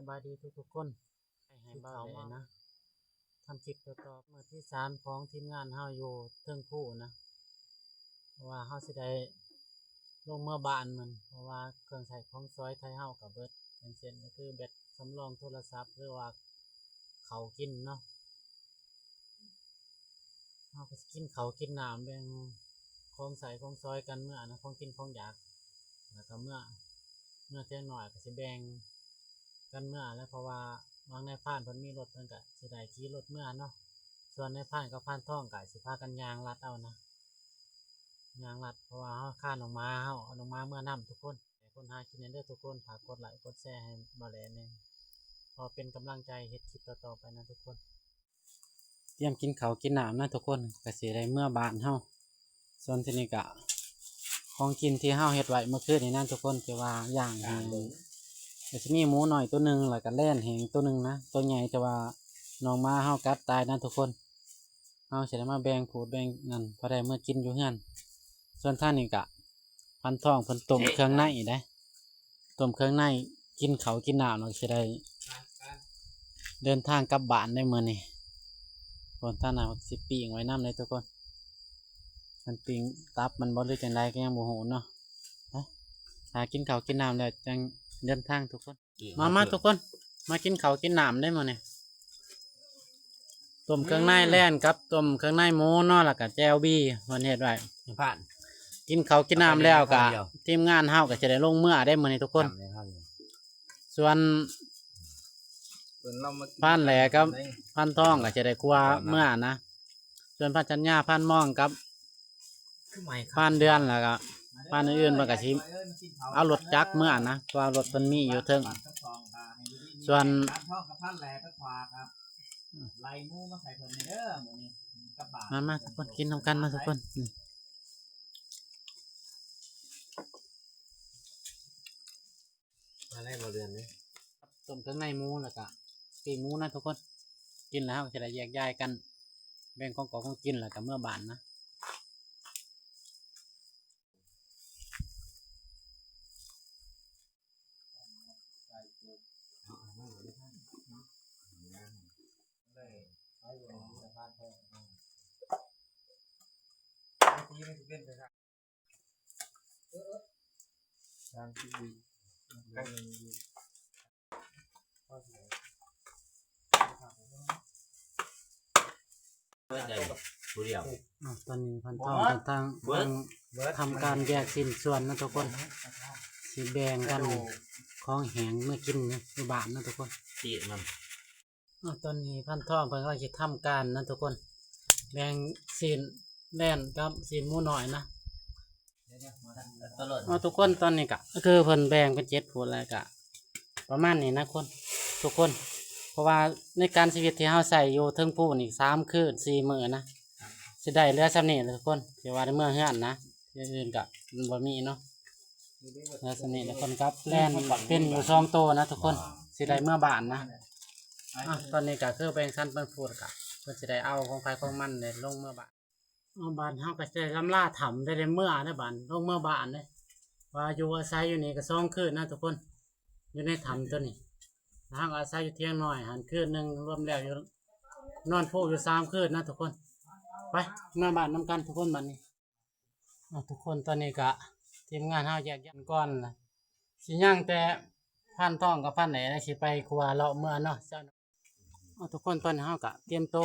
ສະບາຍດີທຸກໆຄົນ ໃຫ້ເບົາແຫຼນະ ທຳຄລິບຕໍ່ໆ ມື້ທີສາມຂອງທີມງານເຮົາຢູ່ເທິງພູນະ ເພາະວ່າເຮົາຊິໄດ້ລົງເມືອບ້ານມັນ ເພາະວ່າເຄື່ອງໃຊ້ຂອງສອຍໄທເຮົາກໍເບິດ ເປັນເຊັ່ນກໍຄືແບັດສຳລອງໂທລະສັບ ຫຼືວ່າເຂົ້າກິນເນາະ. ເຮົາກໍຊິກິນເຂົ້າກິນນ້ຳ ແບ່ງຂອງໃຊ້ຂອງສອຍກັນເມືອນະ ຂອງກິນຂອງຢາກ ແລ້ວກໍເມືອ ເມືອເທື່ອໜ້ອຍກໍຊິແບ່ງກັນເມືອແຫຼະ ເພາະວ່າບາງນາຍພານເພິ່ນມີລົດ ເພິ່ນກໍຊິໄດ້ຂີ່ລົດເມືອເນາະ ສ່ວນນາຍພານກັບພານທອງກໍຊິພາກັນຍ່າງລັດເອົານະ ຍ່າງລັດ ເພາະວ່າເຮົາຄານ້ອງໝາ ເຮົາເອົານ້ອງໝາເມືອນຳທຸກຄົນ. ໃຫ້ຄົນຫາກິນແດ່ເດີທຸກຄົນ ຝາກກົດໄລກົດແຊໃຫ້ເບົາແຫຼແດ່ ເພາະເປັນກຳລັງໃຈເຮັດຄລິບຕໍ່ໆໄປນະທຸກຄົນ. ຕຽມກິນເຂົ້າກິນນ້ຳນະທຸກຄົນ ກໍຊິໄດ້ເມືອບ້ານເຮົາ. ສ່ວນທີ່ນີ້ກະຂອງກິນທີ່ເຮົາເຮັດໄວ້ເມື່ອຄືນນີ້ນະທຸກຄົນ ທີ່ວ່າຍ່າງແຫ້ງ ກໍຊິມີໝູນ້ອຍໂຕໜຶ່ງ ແລ້ວກະແລນແຫ້ງໂຕໜຶ່ງນະ ໂຕໃຫຍ່ ແຕ່ວ່ານ້ອງໝາເຮົາກັດຕາຍນະທຸກຄົນ. ເຮົາຊິໄດ້ມາແບ່ງພູດແບ່ງນັ້ນ ພໍໄດ້ເມືອກິນຢູ່ເຮືອນ. ສ່ວນທາງນີ້ກະພັນທອງເພິ່ນຕົ້ມເຄື່ອງໃນໄດ໋ ຕົ້ມເຄື່ອງໃນ ກິນເຂົ້າກິນນ້ຳແລ້ວຊິໄດ້ເດີນທາງກັບບ້ານໄດ໋ມື້ນີ້. ເພິ່ນທາງນັ້ນຊິປີ້ງໄວ້ນຳເດ້ທຸກຄົນ ມັນປີ້ງຕັບມັນບໍ່ ຫຼືຈັ່ງໃດກໍຍັງບໍ່ຮູ້ເນາະ. ໄປ ຖ້າກິນເຂົ້າກິນນ້ຳແລ້ວຈັ່ງເດີນທາງທຸກຄົນ. ມາ ມາທຸກຄົນ ມາກິນເຂົ້າກິນນ້ຳເດ້ມື້ນີ້ ຕົ້ມເຄື່ອງໃນແລ່ນກັບຕົ້ມເຄື່ອງໃນໝູເນາະ ແລ້ວກະແຈ່ວບີ່ເພິ່ນເຮັດໄວ້. ຜ່ານ ກິນເຂົ້າກິນນ້ຳແລ້ວກະ ທີມງານເຮົາກໍຈະໄດ້ລົງເມືອເດ້ມື້ນີ້ທຸກຄົນ. ສ່ວນ ເພິ່ນລາວມາກິນ ພານແຫຼກັບພານທອງກໍຈະໄດ້ຄົວເມືອນະ ສ່ວນພານສັນຍາ ພານມອງກັບ ຜ່ານເດືອນ ແລ້ວກໍຜ່ານອື່ນໆ ເພິ່ນກໍຊິເອົາລົດຈັກເມືອນະ ເພາະວ່າລົດເພິ່ນມີຢູ່ເທິງ. ສ່ວນ ມາ ມາ ທຸກຄົນ ກິນນຳກັນມາທຸກຄົນ. ມາໄດ້ບໍ່ເດືອນເດ້ ຕົ້ມເຄື່ອງໃນໝູ ແລ້ວກະປີ້ງໝູນະທຸກຄົນ. ກິນແລ້ວເຮົາກໍຈະໄດ້ແຍກຍ້າຍກັນ ແບ່ງຂອງກອກຂອງກິນ ແລ້ວກະເມືອບ້ານນະ. ສາມສິບວິ ຜູ້ດຽວ. ອາ ຕອນນີ້ພັນທອງເພິ່ນທາງ ເບິດ ທຳການແຍກຊິ້ນສ່ວນນະທຸກຄົນ ຊິແບ່ງກັນຂອງແຫ້ງເມືອກິນຢູ່ບ້ານນະທຸກຄົນ ຕີນຳ. ອາ ຕອນນີ້ພັນທອງເພິ່ນກຳລັງຊິທຳການນະທຸກຄົນ ແບ່ງຊີ້ນແລ່ນກັບຊີ້ນໝູນ້ອຍນະ. ເອົາ ທຸກຄົນ ຕອນນີ້ກະ ກະຄືເພິ່ນແບ່ງເປັນເຈັດຜູ້ ແລ້ວກະປະມານນີ້ນະຄົນ ທຸກຄົນ ເພາະວ່າໃນການຊີວິດທີ່ເຮົາໃຊ້ຢູ່ເທິງພູນີ້ ສາມຄືນສີ່ມື້ນະ ຊິໄດ້ເຫຼືອສ່ຳນີ້ແຫຼະທຸກຄົນ ທີ່ວ່າໄດ້ເມືອເຮືອນນະ ຢ່າງອື່ນກະມັນບໍ່ມີເນາະ. ແລ້ວສ່ຳນີ້ແຫຼະ ເພິ່ນກັບແລ່ນເປັນຢູ່ສອງໂຕນະທຸກຄົນ ຊິໄດ້ເມືອບ້ານນະ. ອາ ຕອນນີ້ກະຄືແບ່ງສັນປັນພູດ ກະເພິ່ນຊິໄດ້ເອົາຂອງໃຜຂອງມັນແຫຼະ ລົງເມືອບ້ານ. ເອົາ ບາດເຮົາກະຊິໄດ້ລຳລາຖ້ຳ ໄດ້ ໄດ້ເມືອເດ້ ບາດລົງເມືອບ້ານເດ້ ວ່າຢູ່ອາໄສຢູ່ນີ້ກະສອງຄືນນະທຸກຄົນ ຢູ່ໃນຖ້ຳໂຕນີ້. ເຮົາກະອາໄສຢູ່ຖຽງນ້ອຍຫັ້ນຄືນໜຶ່ງ ລວມແລ້ວຢູ່ ນອນພູຢູ່ສາມຄືນນະທຸກຄົນ. ໄປ ເມືອບ້ານນຳກັນທຸກຄົນບາດນີ້. ເອົາ ທຸກຄົນ ຕອນນີ້ກະທີມງານເຮົາແຍກຍ້າຍກັນກ່ອນລະ ຊິຍັງແຕ່ພັນທອງກັບພັນແຫຼ ຊິໄປຄົວເລາະເມືອເນາະ. ເອົາ ທຸກຄົນ ຕອນນີ້ເຮົາກະຕຽມໂຕ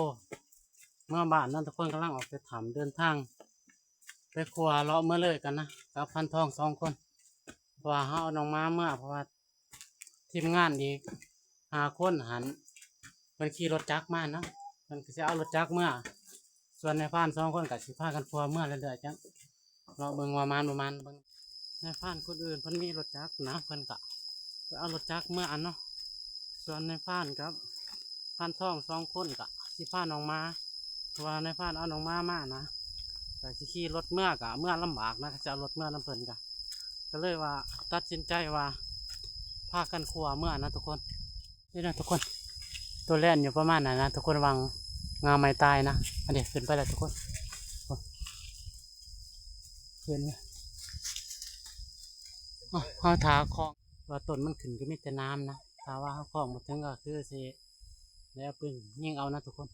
ເມືອບ້ານເນາະ ທຸກຄົນກຳລັງອອກແຕ່ຖ້ຳ ເດີນທາງໄປຄົວເລາະເມືອເລີຍກັນນະ ກັບພັນທອງສອງຄົນ ເພາະວ່າເຮົາເອົານ້ອງໝາເມືອ ເພາະວ່າທີມງານອີກ ຫ້າຄົນຫັ້ນ ເພິ່ນຂີ່ລົດຈັກມານະ ເພິ່ນກໍຊິເອົາລົດຈັກເມືອ. ສ່ວນນາຍພານສອງຄົນກໍຊິພາກັນຄົວເມືອເລື້ອຍໆ ຈັ່ງເລາະເບິ່ງວ່າມານບໍ່ມານເບິ່ງ. ນາຍພານຄົນອື່ນເພິ່ນມີລົດຈັກນະ ເພິ່ນກໍໄປເອົາລົດຈັກເມືອອັນເນາະ. ສ່ວນນາຍພານກັບພານທອງສອງຄົນກໍຊິພານ້ອງໝາ ເພາະວ່ານາຍພານເອົານ້ອງໝາມານະ ກໍຊິຂີ່ລົດເມືອ ກໍເມືອລຳບາກນະ ກໍຈະເອົາລົດເມືອນຳເພິ່ນ ກໍ ກໍເລີຍວ່າຕັດສິນໃຈວ່າພາກັນຄົວເມືອນະທຸກຄົນ. ນີ້ນະທຸກຄົນ ໂຕແລ່ນຢູ່ປະມານນັ້ນນະທຸກຄົນ ຫວ່າງງາໄມ້ຕາຍນະ. ອັນນີ້ຂຶ້ນໄປແລ້ວທຸກຄົນ ຂຶ້ນ. ເຮົາຖ້າຂອງວ່າຕົ້ນມັນຂຶ້ນກໍມີແຕ່ນ້ຳນະ. ຖ້າວ່າເຮົາຄ້ອງບໍ່ເຖິງກໍຄືຊິໄດ້ເອົາປືນຍິງເອົານະທຸກຄົນ.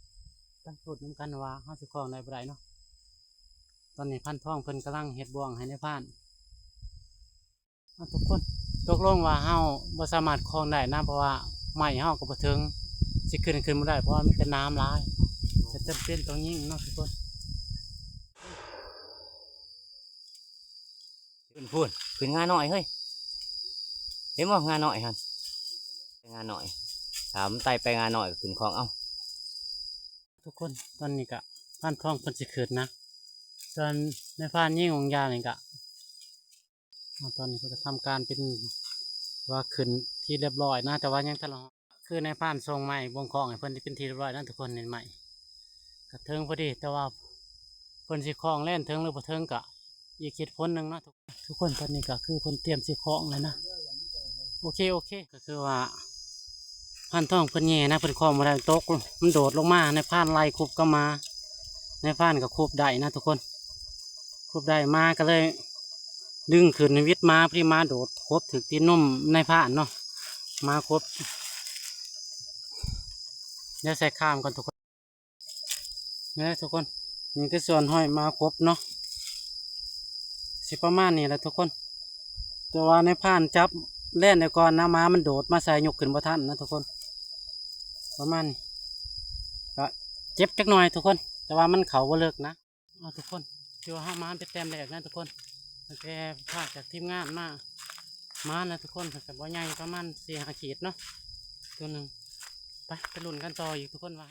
ໄປລຸ້ນນຳກັນວ່າເຮົາຊິຄ້ອງໄດ້ບໍ່ໄດ້ເນາະ. ຕອນນີ້ພັນທອງເພິ່ນກຳລັງເຮັດບ່ວງໃຫ້ນາຍພານ. ເອົາທຸກຄົນ ຕົກລົງວ່າເຮົາບໍ່ສາມາດຄ້ອງໄດ້ນະ ເພາະວ່າໄມ້ເຮົາກໍບໍ່ເຖິງ ຊິຂຶ້ນ ຂຶ້ນບໍ່ໄດ້ ເພາະວ່າມີແຕ່ໜາມຫຼາຍ ກໍຈຳເປັນຕ້ອງຍິງເນາະທຸກຄົນ. ຂຶ້ນພຸ້ນ ຂຶ້ນງານ້ອຍເຮີ້ຍ ເຫັນບໍ່ ງານ້ອຍຫັ້ນ ງານ້ອຍ ຖ້າມັນໄຕ່ໄປງານ້ອຍກໍຂຶ້ນຄ້ອງເອົາ. ທຸກຄົນ ຕອນນີ້ກະພັນທອງເພິ່ນຊິຂຶ້ນນະ ສ່ວນນາຍພານຍິງຂອງຢານີ້ກະ ອາ ຕອນນີ້ເພິ່ນກໍທຳການເປັນວ່າຂຶ້ນທີ່ຮຽບຮ້ອຍນະ ແຕ່ວ່າຍັງທັນລະຮອດ ຄືນາຍພານສົ່ງໄມ້ບ່ວງຄ້ອງໃຫ້ເພິ່ນທີ່ເປັນທີ່ຮຽບຮ້ອຍນະທຸກຄົນ. ນີ້ໄມ້ກໍເຖິງພໍດີ ແຕ່ວ່າເພິ່ນຊິຄ້ອງແລ່ນເຖິງຫຼືບໍ່ເຖິງກໍອີກເຫດຜົນໜຶ່ງເນາະທຸກຄົນ. ຕອນນີ້ກໍຄືເພິ່ນຕຽມຊິຄ້ອງແລ້ວນະ. ໂອເຄ ໂອເຄ ກໍຄືວ່າພັນທອງເພິ່ນແຍ່ນະ ເພິ່ນຄ້ອງບໍ່ໄດ້ ຕົກ ມັນໂດດລົງມາ ນາຍພານໄລ່ຄຸບກັບມາ ນາຍພານກໍຄຸບໄດ້ນະທຸກຄົນ. ຄຸບໄດ້ມາກໍເລີຍດຶງຂຶ້ນ ວິດມາ ພໍດີມາໂດດກົບຖືກຕີນນົມນາຍພານເນາະ ມາກົບ. ດຽວໃສ່ຄາມກ່ອນທຸກຄົນ ນີ້ທຸກຄົນ. ນີ້ຄືສ່ວນຫ້ອຍມາກົບເນາະ ຊິປະມານນີ້ແຫຼະທຸກຄົນ. ແຕ່ວ່ານາຍພານຈັບແລ່ນໄດ້ກ່ອນນະ ມາມັນໂດດມາໃສ່ ຍົກຂຶ້ນບໍ່ທັນນະທຸກຄົນ. ປະມານນີ້ ກະເຈັບຈັກໜ່ອຍທຸກຄົນ ແຕ່ວ່າມັນເຂົ້າບໍ່ເລິກນະ. ເອົາທຸກຄົນ ຖືວ່າເຮົາມານໄປແຕ້ມແລກນະທຸກຄົນ ຕັ້ງແຕ່ພາກຈາກທີມງານມາ ມານນະທຸກຄົນ ກໍບໍ່ໃຫຍ່ ປະມານສີ່ຫ້າຂີດເນາະ ຕົວໜຶ່ງ. ໄປ ໄປລຸ້ນກັນຕໍ່ອີກທຸກຄົນວ່າ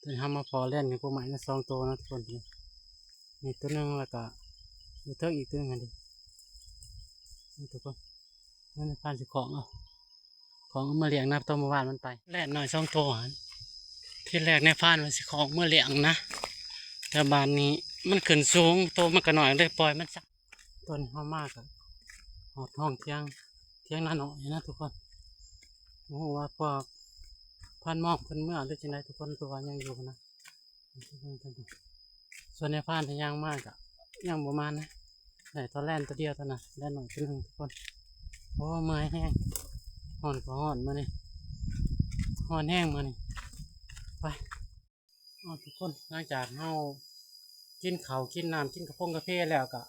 ຕົວນີ້ເຮົາມາພໍ້ແລ່ນຢູ່ກົກໄມ້ນະ ສອງໂຕນະທຸກຄົນ. ນີ້ຕົວໜຶ່ງ ແລ້ວກະຢູ່ເທິງອີກຕົວໜຶ່ງຫັ້ນເດ ນີ້ທຸກຄົນ. ນັ້ນນາຍພານຊິຄ້ອງເອົາ ຂອງເອົາມາລ້ຽງນະ ໂຕເມື່ອວານມັນໄປ ແລ່ນນ້ອຍສອງໂຕຫັ້ນ. ທີແລກນາຍພານວ່າຊິຂອງເມືອລ້ຽງນະ ແຕ່ບາດນີ້ມັນຂຶ້ນສູງ ໂຕມັນກໍນ້ອຍ ເລີຍປ່ອຍມັນຊະ. ຕອນເຮົາມາກໍຮອດຫ້ອງຖຽງ ຖຽງນານ້ອຍນະທຸກຄົນ. ບໍ່ຮູ້ວ່າພວກພັນມອງເພິ່ນເມືອຫຼືຈັ່ງໃດທຸກຄົນ ຄືວ່າຍັງຢູ່ນະ. ສ່ວນນາຍພານທີ່ຍ່າງມາກໍຍັງບໍ່ມານະ ໄດ້ແຕ່ແລ່ນຕົວດຽວເທົ່ານັ້ນ ແລ່ນໜ້ອຍຕົວໜຶ່ງທຸກຄົນ. ໂອ້ ເມື່ອຍແຮງ ຮ້ອນກໍຮ້ອນມື້ນີ້ ຮ້ອນແຮງມື້ນີ້. ໄປ ເອົາທຸກຄົນ ຫຼັງຈາກເຮົາກິນເຂົ້າກິນນ້ຳ ກິນກາຟົງກາເຟແລ້ວ ກໍ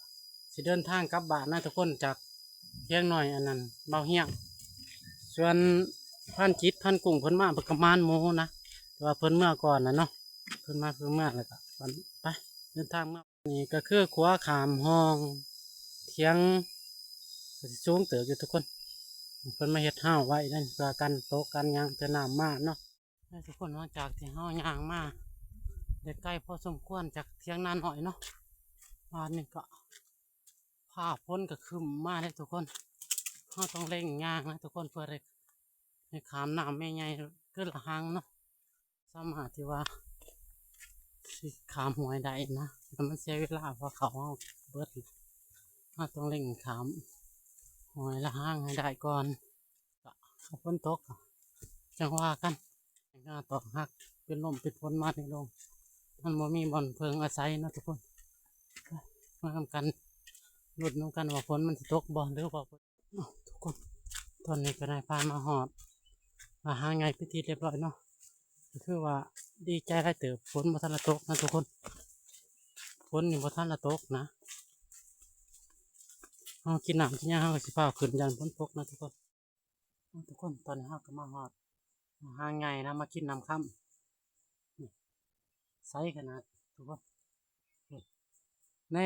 ຊິເດີນທາງກັບບ້ານນະທຸກຄົນ ຈາກ ພຽງໜ້ອຍອັນນັ້ນ ເບົາຮຽງ. ສ່ວນພານຈິດ ພານກຸ້ງ ເພິ່ນມາ ເພິ່ນກໍມານໝູນະ ແຕ່ວ່າເພິ່ນເມືອກ່ອນນະເນາະ ເພິ່ນມາ ເພິ່ນເມືອແລ້ວກໍ ໄປ ເດີນທາງເມືອ. ນີ້ກໍຄືຂົວຂ້າມຫ້ອງຖຽງ ກໍຊິສູງເຕີບຢູ່ທຸກຄົນ ເພິ່ນມາເຮັດຮາວໄວ້ນັ້ນ ເພື່ອກັນຕົກກັນຫຍັງ ເທື່ອນ້ຳມາເນາະ. ເອີ ທຸກຄົນ ຫຼັງຈາກທີ່ເຮົາຍ່າງມາໄດ້ໄກພໍສົມຄວນຈາກຖຽງນານ້ອຍເນາະ ບາດນີ້ກໍຟ້າຝົນກໍຄຶ້ມມາເດ້ທຸກຄົນ. ເຮົາຕ້ອງເລັ່ງຍ່າງນະທຸກຄົນ ເພື່ອໄດ້ ໄດ້ຂ້າມນ້ຳແມ່ໃຫຍ່ເກີນລະຫັງເນາະ ສາມາດທີ່ວ່າຊິຂ້າມຫ້ວຍໄດ້ນະ ແຕ່ມັນເສຍເວລາ ເພາະເຂົ້າເຮົາເບິດ. ເຮົາຕ້ອງເລັ່ງຂ້າມຫ້ວຍລະຫັງໃຫ້ໄດ້ກ່ອນ. ກໍຖ້າຝົນຕົກກໍຈັ່ງວ່າກັນ ຫຍ້າຕອກຫັກ ເປັນລົມເປັນຝົນມານີ້ລົງ ມັນບໍ່ມີບ່ອນເພິ່ງອາໄສເນາະທຸກຄົນ. ມານຳກັນ ລຸ້ນນຳກັນວ່າຝົນມັນຊິຕົກບໍ່ ຫຼືວ່າ ເອົ້າ ທຸກຄົນ ຕອນນີ້ກໍໄດ້ພາມາຮອດ ອ່າ ຫາງໃຫຍ່ເປັນທີ່ຮຽບຮ້ອຍເນາະ ກໍຄືວ່າດີໃຈຫຼາຍເຕີບ ຝົນບໍ່ທັນລະຕົກນະທຸກຄົນ ຝົນນີ້ບໍ່ທັນລະຕົກນະ. ເຮົາກິນນ້ຳກິນຫຍັງ ເຮົາກໍຊິຟ້າວຂຶ້ນ ຢ້ານຝົນຕົກນະທຸກຄົນ. ເອົາ ທຸກຄົນ ຕອນນີ້ເຮົາກໍມາຮອດຫາງໃຫຍ່ນະ ມາກິນນ້ຳຄ່ຳ ນີ້ ໃສຂະໜາດທຸກຄົນ. ນີ້ ໃນ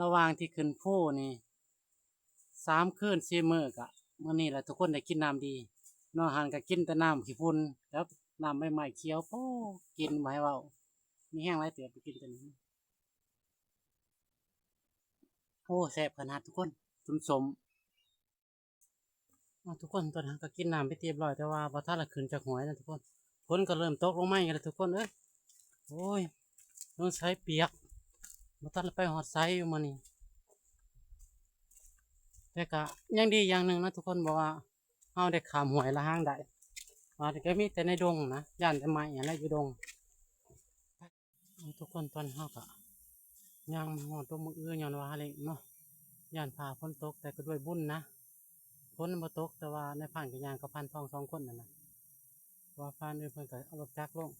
ລະຫວ່າງທີ່ຂຶ້ນພູນີ້ ສາມຄືນສີ່ມື້ ກະມື້ນີ້ລະທຸກຄົນໄດ້ກິນນ້ຳດີ ນອກຫັ້ນກະກິນແຕ່ນ້ຳຂີ້ຝຸ່ນກັບນ້ຳໃບໄມ້ຂຽວ. ໂອ້ ກິນບໍ່ໃຫ້ເວົ້າ ມີແຮງຫຼາຍເຕີບໄປກິນຕົວນີ້. ໂອ້ ແຊບຂະໜາດທຸກຄົນ ສົ້ມໆ. ເອົາ ທຸກຄົນ ຕອນນີ້ເຮົາກໍກິນນ້ຳເປັນທີ່ຮຽບຮ້ອຍ ແຕ່ວ່າບໍ່ທັນລະຂຶ້ນຈາກຫ້ວຍນະທຸກຄົນ ຝົນກໍເລີ່ມຕົກລົງມາອີກແລ້ວທຸກຄົນເອີຍ. ໂອ້ຍ ລົງໃສປຽກ ບໍ່ທັນລະໄປຮອດໃສຢູ່ມື້ນີ້ ແຕ່ກໍຍັງດີຢ່າງໜຶ່ງນະທຸກຄົນ ເພາະວ່າເຮົາໄດ້ຂ້າມຫ້ວຍລະຫັງໄດ້ ວ່າແຕ່ກໍມີແຕ່ໃນດົງນະ ຢ້ານແຕ່ໄມ້ຫັ້ນແຫຼະຢູ່ດົງ. ເອົາ ທຸກຄົນ ຕອນເຮົາກະຍ່າງມາຮອດຕົວມື້ອື່ນ ຍ້ອນວ່າເລັ່ງເນາະ ຢ້ານຟ້າຝົນຕົກ ແຕ່ກໍດ້ວຍບຸນນະ ເພ ຝົນບໍ່ຕົກ ແຕ່ວ່ານາຍພານກໍຍ່າງກັບພານທອງສອງຄົນນັ້ນນະ ເພາະວ່າພານອື່ນເພິ່ນກໍເອົາລົດຈັກລົງ.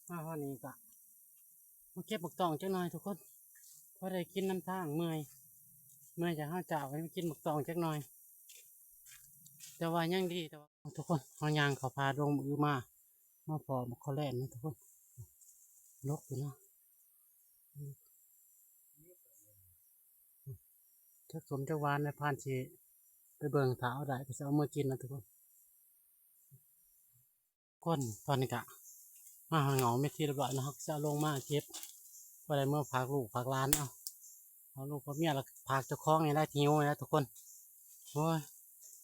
ມາຮອດນີ້ກໍມາເກັບໝາກຕອງຈັກໜ່ອຍທຸກຄົນ ພໍໄດ້ກິນນຳທາງ ເມື່ອຍ ເມື່ອຍຈາກເຮົາເຈົ້າ ໃຫ້ມາກິນໝາກຕອງຈັກໜ່ອຍ. ແຕ່ວ່າຍັງດີ ແຕ່ວ່າ ທຸກຄົນ ເຮົາຍ່າງເຂົ້າປ່າດົງມື້ມາ ມາພໍ້ບັກຄໍແລນນະທຸກຄົນ ດົກຢູ່ນະ. ຈັກສົ້ມຈັກຫວານ ນາຍພານຊິໄປເບິ່ງ ຖ້າເອົາໄດ້ກໍຊິເອົາເມືອກິນນະທຸກຄົນ. ຄົນ ຕອນນີ້ກະມາຫາເຫງົາເປັນທີ່ຮຽບຮ້ອຍເນາະ ເຮົາກໍຊິເອົາລົງມາເກັບ ພໍໄດ້ເມືອຝາກລູກຝາກຫຼານ ເອົາ ເອົາລູກກັບເມຍ ແລ້ວຝາກເຈົ້າຂອງນີ້ແຫຼະ ທີ່ຫິວນີ້ແຫຼະທຸກຄົນ. ໂອ້ຍ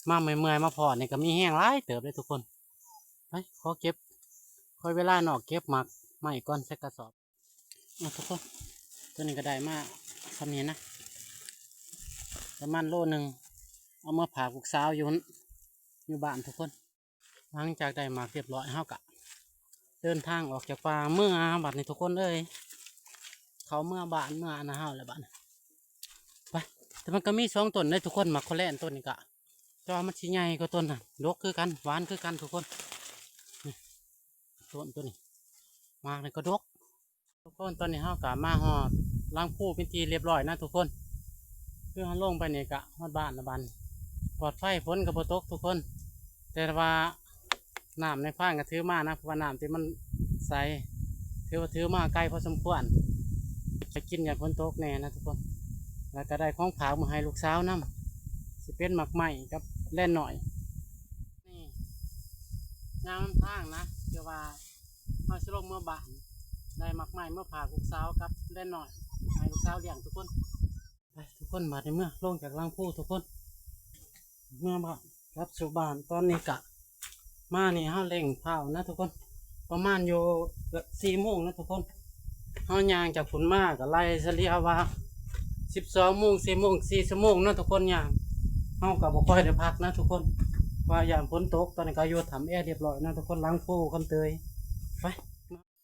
ມາເມື່ອຍໆ ມາພໍ້ນີ້ກໍມີແຮງຫຼາຍເຕີບເດ້ທຸກຄົນ. ໄປ ຂໍເກັບ ຂໍເວລານອກເກັບໝາກໄມ້ກ່ອນໃສ່ກະສອບ. ເອົາທຸກຄົນ ຕົວນີ້ກໍໄດ້ມາສ່ຳນີ້ນະ ປະມານໂລໜຶ່ງ ເອົາມາຝາກລູກສາວຢູ່ ຢູ່ບ້ານທຸກຄົນ. ຫຼັງຈາກໄດ້ໝາກຮຽບຮ້ອຍ ເຮົາກະເດີນທາງອອກຈາກປ່າເມືອບັດນີ້ທຸກຄົນເອີຍ ເຂົ້າເມືອບ້ານ ເມືອອັນນະເຮົາແຫຼະບັດນີ້. ໄປ ແຕ່ມັນກໍມີສອງຕົ້ນເດ້ທຸກຄົນ ໝາກຄໍແລນຕົ້ນນີ້ກະ ແຕ່ວ່າມັນຊິໃຫຍ່ກວ່າຕົ້ນນັ້ນ ດົກຄືກັນ ຫວານຄືກັນທຸກຄົນ. ນີ້ ຕົ້ນຕົວນີ້ ໝາກນີ້ກໍດົກ. ທຸກຄົນ ຕອນນີ້ເຮົາກໍມາຮອດຫຼັງພູເປັນທີ່ຮຽບຮ້ອຍນະທຸກຄົນ ຄືເຮົາລົງໄປນີ້ກໍຮອດບ້ານລະບັດ ປອດໄພ ຝົນກໍບໍ່ຕົກທຸກຄົນ. ແຕ່ວ່ານ້ຳໃນພານກໍຖືມານະ ເພາະວ່ານ້ຳທີ່ມັນໃສ ຖືວ່າຖືມາໄກພໍສົມຄວນ ໄປກິນ ຢ້ານຝົນຕົກແດ່ນະທຸກຄົນ. ແລ້ວກໍໄດ້ຂອງຝາກມາໃຫ້ລູກສາວນຳ ຊິເປັນໝາກໄມ້ກັບແລນນ້ອຍ. ນີ້ ຍ່າງນຳທາງນະ ຄືວ່າເຮົາຊິລົງເມືອບ້ານ ໄດ້ໝາກໄມ້ມາຝາກລູກສາວກັບແລນນ້ອຍ ໃຫ້ລູກສາວລ້ຽງທຸກຄົນ. ໄປທຸກຄົນ ບາດນີ້ເມືອ ລົງຈາກຫຼັງພູທຸກຄົນ ເມືອບ້ານ ກັບສູ່ບ້ານ. ຕອນນີ້ກະມານີ້ເຮົາເລັ່ງພ້າວນະທຸກຄົນ ປະມານຢູ່ເກືອບສີ່ໂມງນະທຸກຄົນ. ເຮົາຍ່າງຈາກພຸ້ນມາກໍໄລ່ສະເລ່ຍວ່າສິບສອງໂມງ ສີ່ໂມງ ສີ່ຊົ່ວໂມງເນາະທຸກຄົນ ຍ່າງ. ເຮົາກໍບໍ່ຄ່ອຍໄດ້ພັກນະທຸກຄົນ ວ່າຢ້ານຝົນຕົກ. ຕອນນີ້ກໍຢູ່ຖ້ຳແອຮຽບຮ້ອຍນະທຸກຄົນ ຫຼັງພູຄຳເຕີຍ. ໄປ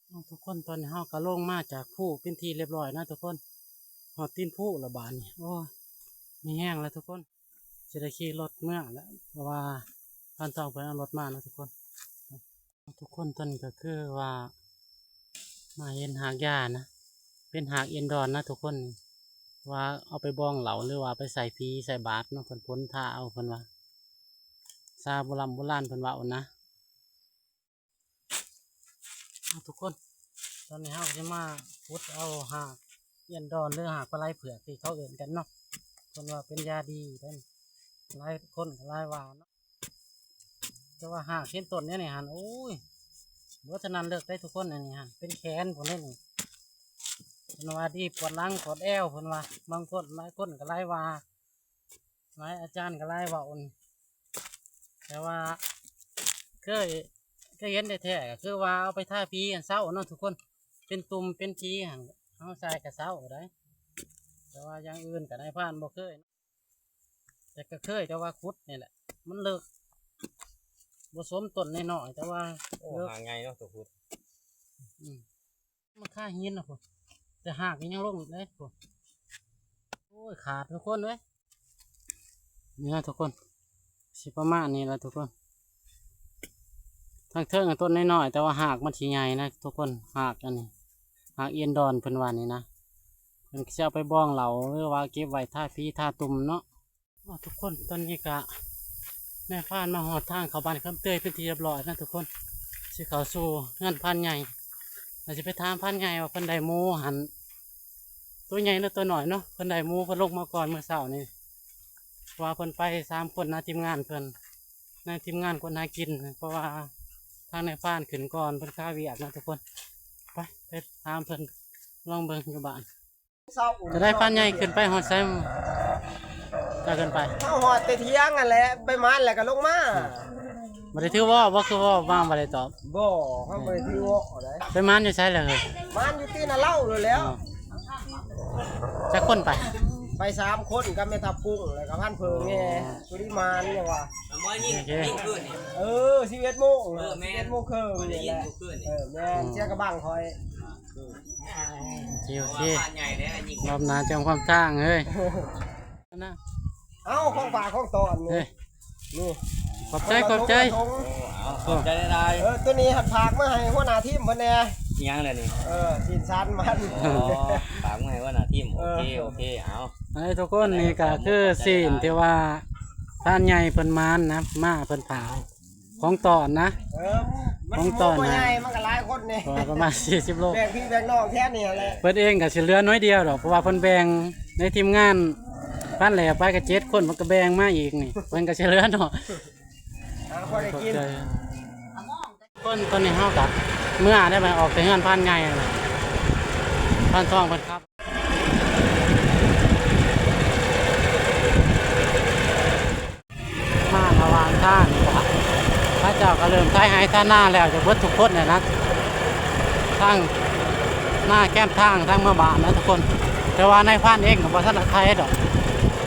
ເອົາ ທຸກຄົນ ຕອນນີ້ເຮົາກໍລົງມາຈາກພູເປັນທີ່ຮຽບຮ້ອຍນະທຸກຄົນ ຮອດຕີນພູລະບາດນີ້. ໂອ້ຍ ມີແຮງແລ້ວທຸກຄົນ ຊິໄດ້ຂີ່ລົດເມືອແລ້ວ ເພາະວ່າພານທອງເພິ່ນເອົາລົດມານະທຸກຄົນ. ເອົາ ທຸກຄົນ ຕອນນີ້ກໍຄືວ່າມາເຫັນຮາກຢານະ ເປັນຮາກເອັນດອນນະທຸກຄົນ ວ່າເອົາໄປບອງເຫຼົ້າ ຫຼືວ່າໄປໃສ່ຜີໃສ່ບາດເນາະ ເພິ່ນພົນທາເອົາ ເພິ່ນວ່າ ສາໂບລຳໂບລານເພິ່ນເວົ້ານະ. ເອົາ ທຸກຄົນ ຕອນນີ້ເຮົາກໍຊິມາຂຸດເອົາຮາກເອັນດອນ ຫຼື ຮາກປາໄຫຼເຜືອກທີ່ເຂົາເອີ້ນກັນເນາະ ເພິ່ນວ່າເປັນຢາດີເດ້. ຫຼາຍຄົນກໍຫຼາຍວ່າເນາະ ແຕ່ວ່າຮາກເຫັນຕົ້ນແນວນີ້ຫັ້ນ ໂອ້ຍ ບໍ່ເທົ່ານັ້ນເລີກໄດ້ທຸກຄົນ. ອັນນີ້ຫັ້ນເປັນແຂນພຸ້ນເດ້ນີ້ ເພິ່ນວ່າດີປວດຫຼັງປວດແອວ ເພິ່ນວ່າ. ບາງຄົນ ຫຼາຍຄົນກໍຫຼາຍວ່າ ຫຼາຍອາຈານກໍຫຼາຍເວົ້າ ແຕ່ວ່າເຄີຍ ເຄີຍເຫັນແທ້ໆ ກໍຄືວ່າເອົາໄປທາຜີຫັ້ນເຊົາເນາະທຸກຄົນ ເປັນຕຸ່ມເປັນສີຫັ້ນ ເຮົາໃສ່ກໍເຊົາໄດ້. ແຕ່ວ່າຢ່າງອື່ນກໍນາຍພານບໍ່ເຄີຍ ແຕ່ກໍເຄີຍ ແຕ່ວ່າຂຸດນີ້ແຫຼະ ມັນເລິກ ບໍ່ສົມຕົ້ນນ້ອຍໆ ແຕ່ວ່າ ໂອ້ ເລິກ ຫາກໃຫຍ່ເນາະຕົວຂຸດ. ອືມ ມັນຄາຫີນນະພຸ້ນ ແຕ່ຮາກນີ້ຍັງລົງເລີຍພຸ້ນ. ໂອ້ຍ ຂາດທຸກຄົນເອີຍ. ນີ້ນະທຸກຄົນ ຊິປະມານນີ້ລະທຸກຄົນ. ທາງເທິງຫັ້ນຕົ້ນນ້ອຍໆ ແຕ່ວ່າຮາກມັນຊິໃຫຍ່ນະທຸກຄົນ. ຮາກອັນນີ້ ຮາກເອັນດອນເພິ່ນວ່ານີ້ນະ ເພິ່ນຊິເອົາໄປບອງເຫຼົ້າ ຫຼືວ່າເກັບໄວ້ທາຜີທາຕຸ່ມເນາະ. ເອົາ ທຸກຄົນ ຕອນນີ້ກະນາຍພານມາຮອດທາງເຂົ້າບ້ານຄຳເຕີຍເປັນທີ່ຮຽບຮ້ອຍນະທຸກຄົນ ຊິເຂົ້າສູ່ເຮືອນພານໃຫຍ່ ແລ້ວຊິໄປຖາມພານໃຫຍ່ວ່າເພິ່ນໄດ້ໝູຫັ້ນ ໂຕໃຫຍ່ ຫຼື ໂຕນ້ອຍເນາະ. ເພິ່ນໄດ້ໝູ ເພິ່ນລົງມາກ່ອນມື້ເຊົ້ານີ້ ເພາະວ່າເພິ່ນໄປສາມຄົນນະ ທີມງານເພິ່ນ ໃນທີມງານຄົນຫາກິນ ເພາະວ່າທາງນາຍພານຂຶ້ນກ່ອນ ເພິ່ນຄາວຽກນະທຸກຄົນ. ໄປ ໄປຖາມເພິ່ນ ລອງເບິ່ງຢູ່ບ້ານ. ຈະໄດ້ພານໃຫຍ່ຂຶ້ນໄປຮອດໃສ ຈະຂຶ້ນໄປ? ເຮົາຮອດແຕ່ທຽງຫັ້ນແຫຼະ ໄປໝານແລ້ວກໍລົງມາ. ບໍ່ໄດ້ຖືວໍ້ບໍ່? ຄືວໍ້ມາບໍ່ໄດ້ຕອບ. ບໍ່ ເຮົາບໍ່ໄດ້ຖືວໍ້ໃດ. ໄປໝານຢູ່ໃສລະເຮີຍ? ໝານຢູ່ຕີນນາເລົ່າໂລດແລ້ວ. ຈັກຄົນໄປ? ໄປສາມຄົນ ກັບແມ່ທັບກຸ້ງ ແລ້ວກໍພັນເຜິ້ງແດ່. ອໍ ຜູ້ທີ່ໝານນີ້ວ່າ ໂອເຄ ເອີ ສິບເອັດໂມງ ເອີ ແມ່ນ ສິບເອັດໂມງເຄິ່ງນີ້ແຫຼະ. ເອີ ແມ່ນ ເສຍກະບັງຂ້ອຍ. ໂອເຄ ໂອເຄ ລອບໜ້າຈະຄວາມທາງເຮີຍ. ເອົາ ຂອງຝາກຂອງຕ້ອນນີ້ ເອີຍ ນີ້ ຂອບໃຈ ຄົນລະ ຂອບໃຈ ຖົງລະຖົງ ໂອ້ ເອົາ ຂອບໃຈຫຼາຍໆ ເອີ ໂຕນີ້ຫັ້ນຝາກມາໃຫ້ຫົວໜ້າທີມເພິ່ນແດ່ ອີຫຍັງລະນີ້ ເອີ ຊີ້ນສັນມັນ ອໍ ຝາກມາໃຫ້ຫົວໜ້າທີມ ໂອເຄ ໂອເຄ ເອົາ ເອີ ທຸກຄົນ ນີ້ກະຄືຊີ້ນທີ່ວ່າ ພານໃຫຍ່ເພິ່ນມານນະ ມາເພິ່ນຝາກ ຂອງຕ້ອນນະ ເອີ ຂອງຕ້ອນນະ ມັນບໍ່ໃຫຍ່ ມັນກໍຫຼາຍຄົນນີ້ ເອີ ປະມານສີ່ສິບໂລ ແບ່ງພີ່ແບ່ງນ້ອງແທ້ນີ້ແຫຼະ ເພິ່ນເອງກໍຊິເຫຼືອໜ້ອຍດຽວດອກ ເພາະວ່າເພິ່ນແບ່ງໃນທີມງານ ພັນແຫຼໄປກໍເຈັດຄົນ ມັນກໍແບ່ງມາອີກນີ້ ເພິ່ນກໍຊິເຫຼືອເນາະ ຫາພໍໄດ້ກິນ ຄົນ ຕອນນີ້ເຮົາກໍເມືອໄດ້ ໄປອອກແຕ່ເຮືອນພານໃຫຍ່ ພານທອງເພິ່ນຂັບ ມາລະຫວ່າງທາງນີ້ກະ ເຂົາເຈົ້າກະເລີ່ມໄຖໄຮ່ໄຖນາແລ້ວ ຈະເບິດທຸກຄົນແລ້ວນະ ທາງນາແຄມທາງ ທາງເມືອບ້ານນະທຸກຄົນ ແຕ່ວ່ານາຍພານເອງກະບໍ່ທັນໄຖດອກ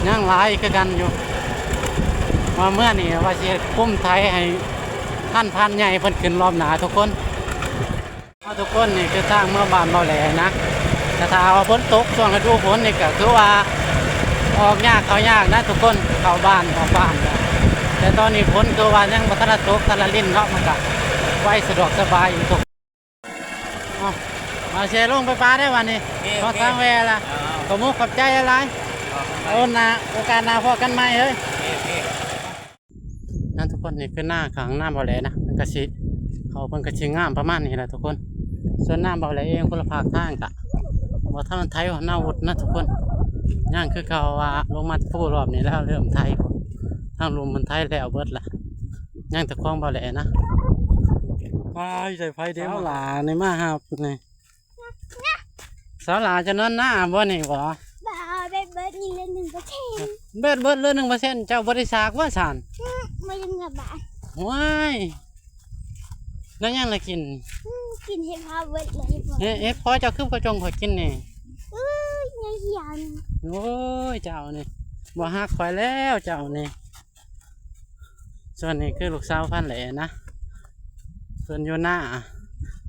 ຍັງຫຼາຍຄືກັນຢູ່ ວ່າເມືອນີ້ວ່າຊິເຮັດກຸ່ມໄຖໃຫ້ທັນພານໃຫຍ່ເພິ່ນຂຶ້ນລອບໜ້າທຸກຄົນ. ເອົາ ທຸກຄົນ ນີ້ຄືທາງເມືອບ້ານເບົາແຫຼນະ ແຕ່ຖ້າວ່າຝົນຕົກ ຊ່ວງລະດູຝົນນີ້ກະຄືວ່າອອກຍາກເຂົ້າຍາກນະທຸກຄົນ ເຂົ້າບ້ານອອກບ້ານນະ ແຕ່ຕອນນີ້ຝົນຄືວ່າຍັງບໍ່ທັນລະຕົກ ທັນລະລິນເນາະ ມັນກະໄປສະດວກສະບາຍຢູ່ທຸກ ເອົາ ມາເຊລົງໄປປາໄດ້ບັດນີ້ ໂອເຄ ຮອດທາງແວ່ລະ ເອົາໆ ຂອບມຸກຂອບໃຈຫຼາຍໆ ເອົາ ໂອກາດໜ້າພໍ້ກັນໃໝ່ເອີຍ ໂອເຄ ໂອເຄ. ນະທຸກຄົນ ນີ້ຄືນາຂ້າງນາເບົາແຫຼນະ ເພິ່ນກະຊິ ເຂົາເພິ່ນກະຊິງາມປະມານນີ້ແຫຼະທຸກຄົນ ສ່ວນນາເບົາແຫຼເອງ ຄົນລະພາກທາງກະບໍ່ທັນໄຖນາວຸດນະທຸກຄົນ ຍັງຄືເກົ່າວ່າລົງມາພູລອບນີ້ແລ້ວເລີ່ມໄຖ ທາງລຸ່ມເພິ່ນໄຖແລ້ວເບິດລະ ຍັງແຕ່ຂອງເບົາແຫຼນະ ວ້າຍ ໃສ່ໄຟເດ້ ສາວຫຼ້ານີ້ມາຮັບນີ້ ສາວຫຼ້າຈະນອນນາບໍ່ນີ້ບໍ່? ບໍ່ ແບດເບິດນີ້ເຫຼືອໜຶ່ງເປີເຊັນ ແບດເບິດເຫຼືອໜຶ່ງເປີເຊັນ ເຈົ້າບໍ່ໄດ້ສາກບໍ່ຊັ້ນ? ອື ບໍ່ໄດ້ເມືອບ້ານ ໂອ້ຍ ແລ້ວຫຍັງລະກິນ? ອື ກິນເຫັດເຜົາເບິດເລີຍ ເຫັດ ເຫັດເຜາະເຈົ້າຄືບໍ່ຈົ່ງຂ້ອຍກິນນີ້? ອື ຍັງຫິວ ໂອ້ຍ ເຈົ້ານີ້ບໍ່ຮັກຂ້ອຍແລ້ວເຈົ້ານີ້. ສ່ວນນີ້ຄືລູກສາວພັນແຫຼນະ ເພິ່ນຢູ່ນາ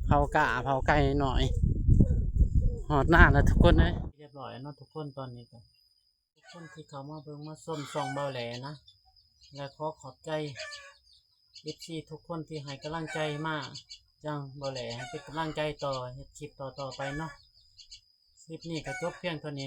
ເຜົາກ້າເຜົາໄກ່ໜ້ອຍ ຮອດນາແລ້ວທຸກຄົນເອີຍ ຮຽບຮ້ອຍແລ້ວເນາະທຸກຄົນ ຕອນນີ້ກະ ທຸກຄົນທີ່ເຂົ້າມາເບິ່ງມາຊົມຊ່ອງເບົາແຫຼນະ ແລະ ຂໍຂອບໃຈເອັຟຊີທຸກຄົນທີ່ໃຫ້ກຳລັງໃຈມາຍັງເບົາແຫຼ ໃຫ້ເປັນກຳລັງໃຈຕໍ່ເຮັດຄລິບຕໍ່ໆໄປເນາະ ຄລິບນີ້ກະຈົບພຽງເທົ່ານີ້.